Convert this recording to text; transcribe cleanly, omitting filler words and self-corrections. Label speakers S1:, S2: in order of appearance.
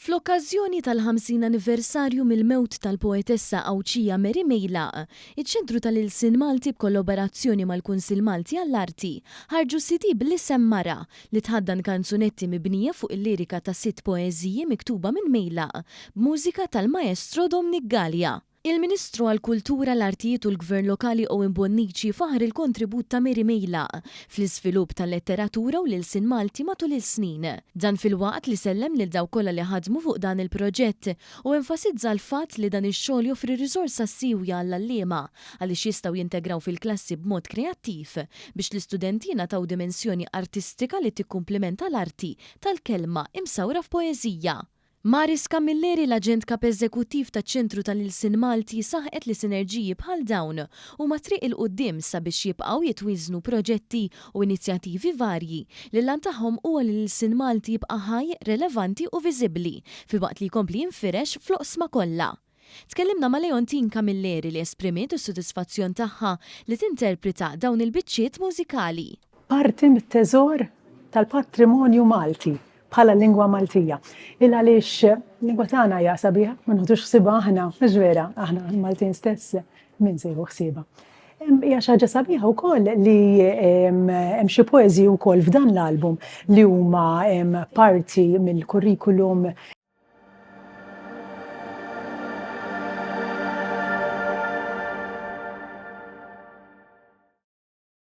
S1: Fl-okkażjoni tal-50 anniversarju mill-mewt tal-poetessa Għawdxija Mary Meilaq, iċ-Ċentru tal-Ilsien Malti b'kollaborazzjoni mal-Kunsill Malti għall-Arti ħarġu CD bl-isem Mara li tħaddan kanzunetti mibnija fuq il-lirika ta' sitt poeżiji miktuba minn Meilaq b'mużika tal-Maestro Dominic Galea. Il-Ministru għall-Kultura, l-Artijiet u l-Gvern Lokali Owen Bonnici faħħar il-kontribut ta' Mary Meilaq fl-iżvilupp tal-letteratura u l-ilsien Malti matul il-snin. Dan filwaqt li sellem lil dawk kollha li ħadmu fuq dan il-proġett u enfasizza l-fatt li dan ix-xogħol joffri riżorsa siewja għall-għalliema għaliex jistgħu jintegraw fil-klassi b'mod kreattiv biex l-istudenti jingħataw dimensjoni artistika li tikkumplimenta l-arti tal-kelma imsawra f'poeżija. Maris Camilleri, l-Aġent Kap Eżekuttiv taċ-Ċentru tal-Ilsien Malti, saħqet li sinerġiji bħal dawn huma triq 'il quddiem sabiex jibqgħu jitwieżnu proġetti u inizjattivi varji li l-għan tagħhom huwa li l-ilsien Malti jibqa' ħaj, relevanti u viżibbli filwaqt li jkompli jinfirex fl-oqsma kollha. Tkellimna ma' Leontine Camilleri li esprimiet is-sodisfazzjon tagħha li tinterprita dawn il-biċċiet mużikali.
S2: Parti mit-teżor tal-patrimonju Malti bħala lingwa Maltija. Il għaliex lingwa tagħna hija sabiħa, ma nħudux ħsiebha aħna, mhux vera, aħna l-Maltin stess min se jieħu ħsiebha. Hija xi ħaġa sabiħa wkoll li hemm xi poeżiji wkoll f'dan l-album li huma parti mill-kurrikulum.